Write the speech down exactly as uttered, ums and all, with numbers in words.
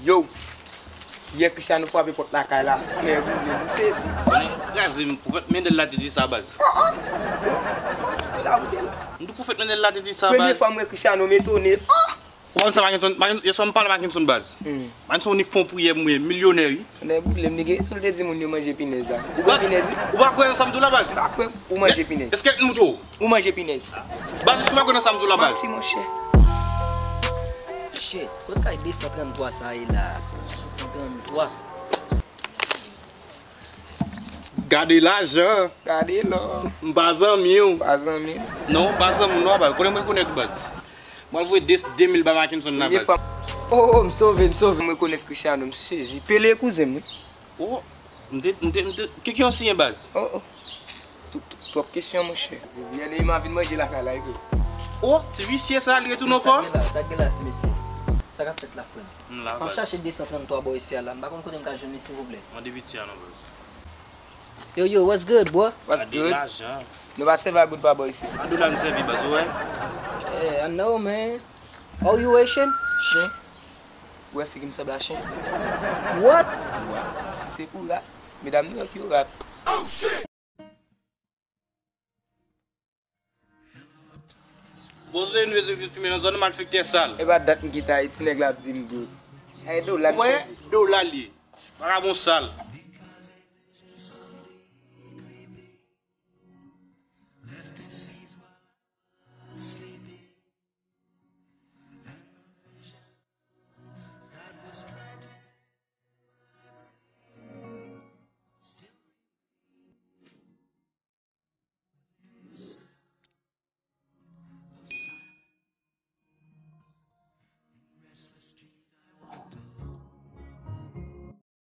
Yo, yè Cristiano frape pòt lakay la, nèg ou menm ou sezi. Nèg kraze m, pwofèt Mendel la te di sa baz. Oh, oh, oh, oh, la ou te la. M di pwofèt Mendel la te di sa baz. Premye fwa m wè Cristiano m etone. Oh! Ou konn sa Mackenson, Mackenson, yèswa m pale Mackenson baz. Hmm. Mackenson ni fon priyè mwen, milyonè wi. Nèg boule m, li gen sou l te di moun yo manje pinèz la. Ou wè pinèz wi? Ou pa kwè nan sa m di w la baz? M pa kwè ou manje pinèz. Èske m moutre w? Ou manje pinèz. Baz, ou pa kwè nan sa m di w la baz? Manti, monchè. Shit, kot kay de san trannntwa sa ye la? San trannntwa. Gade lajan. Gade lò. M pa zanmi w. Pa zanmi w. Non, m pa zanmi w non, baz. Konnen mwen rekonèt ou baz. Mwen al voye de, de mil ba Mackenson nan baz. Oh, oh, m sove, m sove. M rekonèt Cristiano, m sezi. Pele kouzen m wi. Oh, m te, m te, m te, ki ki yon siyen baz? Oh, oh. Tout, tout, twòp kesyon, monchè. Vini, m a vin manje lakay la, wi. Oh, ti visye sa, li retounen ankò? Sa gen la, sa gen la, ti mesye? Sa k ap fèt la, frè m? M la, baz. M ap chache de san trannntwa bò isi a la. M pa konn kote m ka jwenn li, silvouplè. Mande piti a non, baz. Yo, yo, what's good, bro? What's good? Gade lajan. Nou pa sèvi a goud pa bò isi. A dola n sèvi, baz, ou wè? Eh, I know, man. Oh, you Haitian? Chen. Ou wè figi m sanble a chen? What? Wa. Si se pou rat, medam New York yo rat. Bòs vle nou bezwen vin fimen nan zòn nan, malfektè sal. E pa dat m kite Ayiti, nèg la ap di m good. Ay dola m sèvi. Wè, dola l ye. Vakabon sal.